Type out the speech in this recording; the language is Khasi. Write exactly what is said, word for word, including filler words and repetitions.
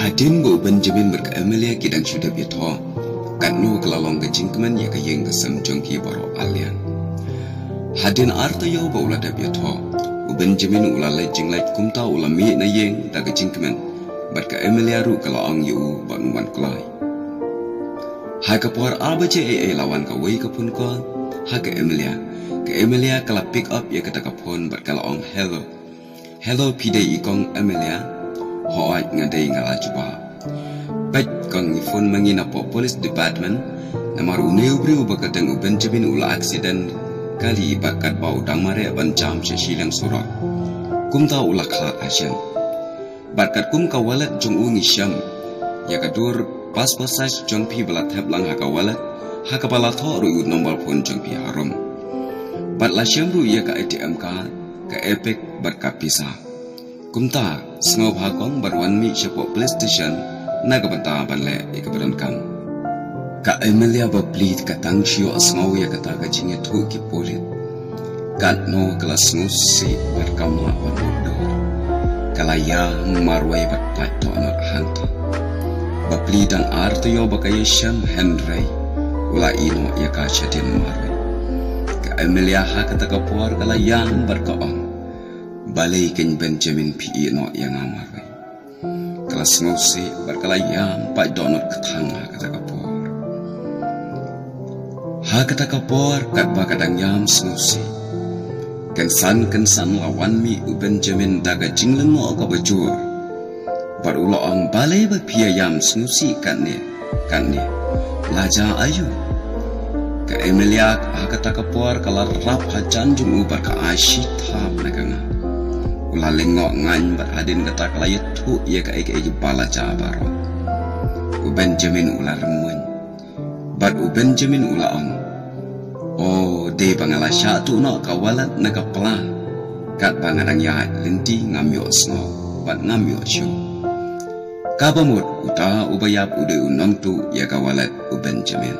Hadien ba u Benjamin bad ka Amelia ki dang shu dep ïathoh, katno ka la long ka jingkmen ïa ka ïing ka sem jong ki baroh arliang. Hadien ar taïew ba u la dep ïathoh, u Benjamin u la leit jingleit, kumta u la mih na ïing da ka jingkmen, bad ka Amelia ruh ka la ong ïa u ba un wan kloi. Ha ka por ar baje eiei la wan kawei ka phone call ha ka Amelia. Ka Amelia ka la pick up ïa kata ka phone bad ka la ong, "Hello." "Hello, phi dei i kong Amelia?" "Hooid, nga dei, nga la jubab." "Peit kong, ngi phone ma ngi na poh police department, namar une u briew ba kyrteng u Benjamin u la accident kali bad katba u dang mareh ban jam sha shiliang surok, kumta u la khlad ha shen. Bad katkum ka wallet jong u ngi shem ïa ka dur passport size jong phi ba la thep lang ha ka wallet, ha kaba la thoh ruh ïa u number phone jong phi harum. Bad la shem ruh ïa ka A T M card, ka EPIC bad ka pisa. Kumta, sngewbha kong bad wan mih shapoh police station na ka bynta ban leh ïa kaba donkam." Ka Amelia ba plie ka tang shu ïohsngew ïa kata ka jingïathuh ki pulit. Katno ka la sngewsih bad ka mlak ban mutdur. Ka la ïam marwei bad pait dohnud hangta. Ba plie dang ar taïew ba ka ïashem, hynrei u la ïeh noh ïa ka shadien marwei. Ka Amelia ha kata ka por ka la ïam bad ka ong, "Balei kong Benjamin phi ïeh noh ïa nga marwei?" Ka la sngewsih bad ka la ïam pait dohnud kthang ha kata ka por. Ha kata ka por katba ka dang ïam sngewsih, kynsan kynsan la wan mih u Benjamin da ka jinglyngngoh kaba jur. Bad u la ong, "Balei ba phi ïa ïam sngewsih katne, katne? La jia aïu?" Ka Amelia ha kata ka por ka la rap hajan jong u bad ka ai shi thap na ka ngat. U la lyngngoh ngaiñ bad hadien kata ka la ïathuh ïa kaei kaei ba la jia baroh. U Benjamin u la rymmuiñ. Bad u Benjamin u la ong, "O, dei ba nga la shah tuh noh ka wallet na ka pla. Katba nga dang ïaid lynti ngam ïohsngew bad ngam ïohsngew." Kaba mut uta uba ïap u dei u nongtuh ïa ka wallet u Benjamin.